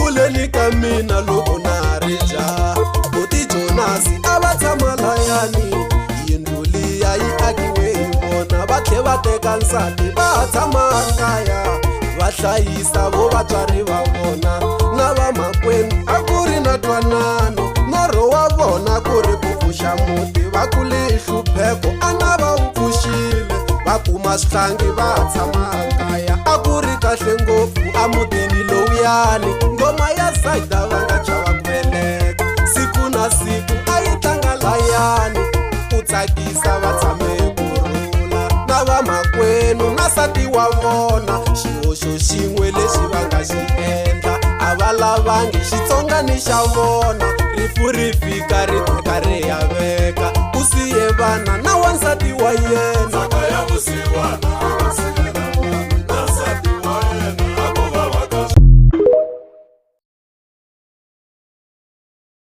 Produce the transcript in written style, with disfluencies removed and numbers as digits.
Kuleni ka mina loko na ha ri jaha, buti Jonasi a va tshama layani. Yindlu liya yi akiwe hi vona, va tlhe va teka nsati va ha tshama kaya, va hlayisa vo vatswari va vona na vamakwenu. A ku ri na twanano, norho wa vona ku ri ku pfuxa muti. Va kule hi hlupheko, ana va wu pfuxile, va kuma swihlangi va tshama kaya. A ku ri kahle ngopfu emutini lowuyani. Ngoma ya Sayida va nga chava ku veleka, siku na siku a yi tlanga layani ku tsakisa. Va tshame kurhula na vamakwenu na nsati wa vona. Xihoxo xin'we lexi va nga xi endla, a va lavangi Xitsonga ni xa vona. Rifu ri fika ri teka ri ya veka, u siye vana na wansati wa yena. Ndzhaka ya vusiwana a va sivelanga.